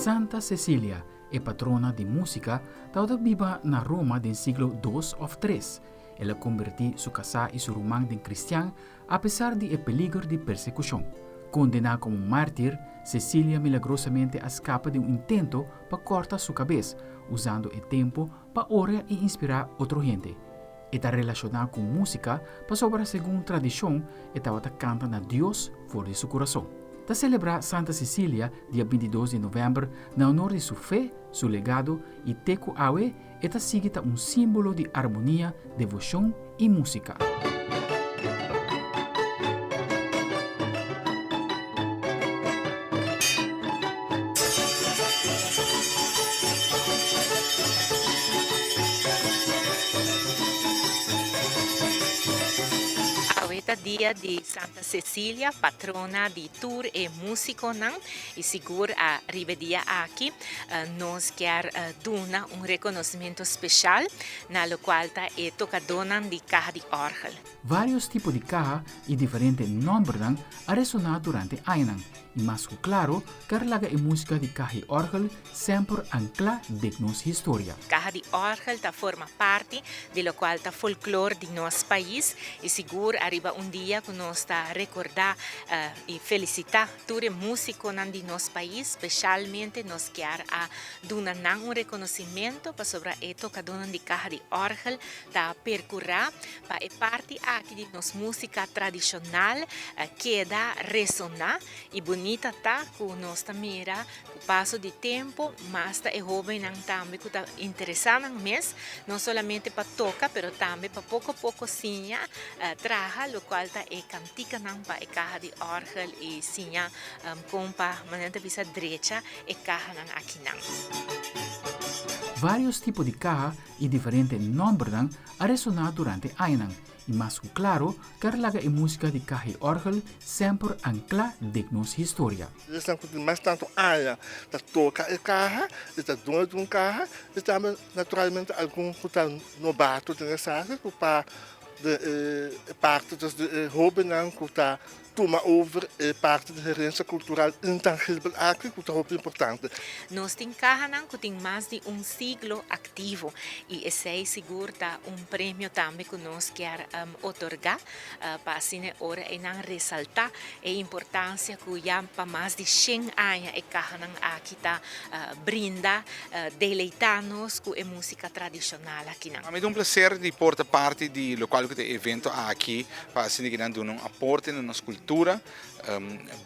Santa Cecilia, e patrona di músika, tabata biba na Roma den siglo dos òf tres. El a kombertí su kasá i su ruman den kristian apesar di e peliger di persekushon. Kondená komo mártir, Cecilia milagrosamente a skapa di un intento pa kòrta su kabes, usando e tempu pa ora i inspirá otro hende. E ta relashoná ku músika pasobra segun tradishon e tabata kanta na Dios for di su kurason. Ta selebrá Santa Cecilia dia bintidos di novèmber na honor di su fe, su legado i te ku awe e ta sigui ta un símbolo di armonia, devoshon i músika. Awe ta dia di Santa Cecilia, patrona di tur e musiconan y sigur a riba e dia aki nos kier duna un reconocimento special na locual ta e tocadonan di caha di orgel. Varios tipo di caha y diferente nombernan a resona durante añanan y mas cu claro ker laga e musica di caha y orgel semper ancla den nos historia. Caha di orgel ta forma parti di locual ta folklor di nos pais y sigur ariba un dia cu nos ta recorda y felicita tur e musiconan di nos pais, specialmente nos kier a duna nan un reconocimento pasobra e tocadonan di caha di orgel ta percura pa e parti aki di nos musica tradicional keda resona y bunita ta cu nos ta mira cu paso di tempo mas ta e hobennan tambe cu ta interesa nan mes no solamente pa toca pero tambe pa poco poco siña traha locual ta e canticanan pa e caha di orgel y siña con pa manera ta bisa drecha e cahanan akinan. Varios tipo di caha y diferente nombernan a resoná durante añanan y mas cu claro ker laga e música di caha y orgel semper anclá den nos historia. Esnan cu tin mas tanto aña ta toca e caha y ta doño di un caha y tambe naturalmente algun cu ta nobato den esaki cu pa den e parti dus di e hobennan cu ta tuma over e parti di herencia cultural intangibel aki cu ta hopi importante. Nos tin cahanan cu tin mas di un siglo activo y esey sigur ta un premio tambe cu nos kier otorga pa asina e ora eynan resalta e importancia cu ya pa mas di shen aña e cahanan aki ta brinda deleita nos cu e musica tradicional akinan. Pa mi ta un placer di por ta parti di locual cu ta e evento aki pa asina ki nan duna un aporte na nos cultura,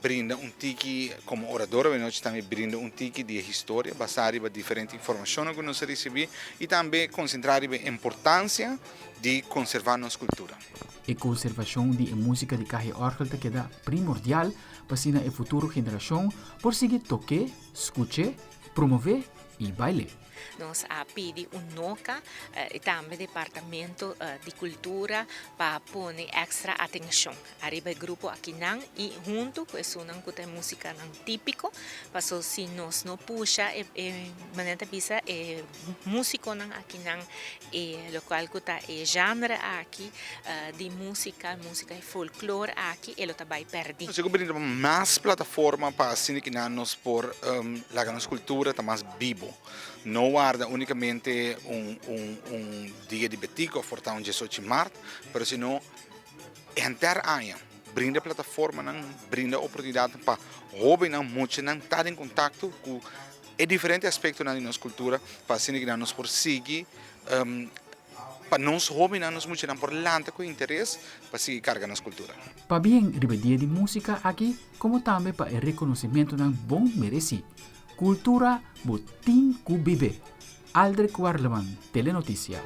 brinda un tiki como orador awe nochi tambe brinda un tiki di e historia basa riba diferente informacionnan cu nos a ricibi y tambe concentra riba e importancia di conserva nos cultura. E conservacion di e musica di caha y orgel ta keda primordial pa asina e futuro generacion por sigui toke, scuche, promove y baile. Nos a pidi un noka y tambe Departamento di Cultura pa pone extra atencion ariba e grupo akinan y hunto cu esunnan cu ta e musicanan tipico, paso si nos no pusha e manera ta bisa e musiconan akinan e locual cu ta e genre aki di musica, musica y folklore aki e lo ta bay perdi. Nos a brinda mas plataforma pa asina ki nan nos por laga nos cultura ta mas bibo. No warda unicamente un un un dia di Betico of por ta un diesocho maart, pero sino henter aña. Brinda plataformanan, brinda oportunidadnan pa hobennan, muchanan ta den contacto cu e diferente aspectonan di nos cultura pa asina ki nan nos por sigui pa nos hobennan, nos muchanan por lanta cu interes pa sigui carga nos cultura. Pabien riba e dia di musica aki como tambe pa e reconocimentonan bon mereci. Cultura bo tin cu bibe. Aldrich Warleman, Telenoticia.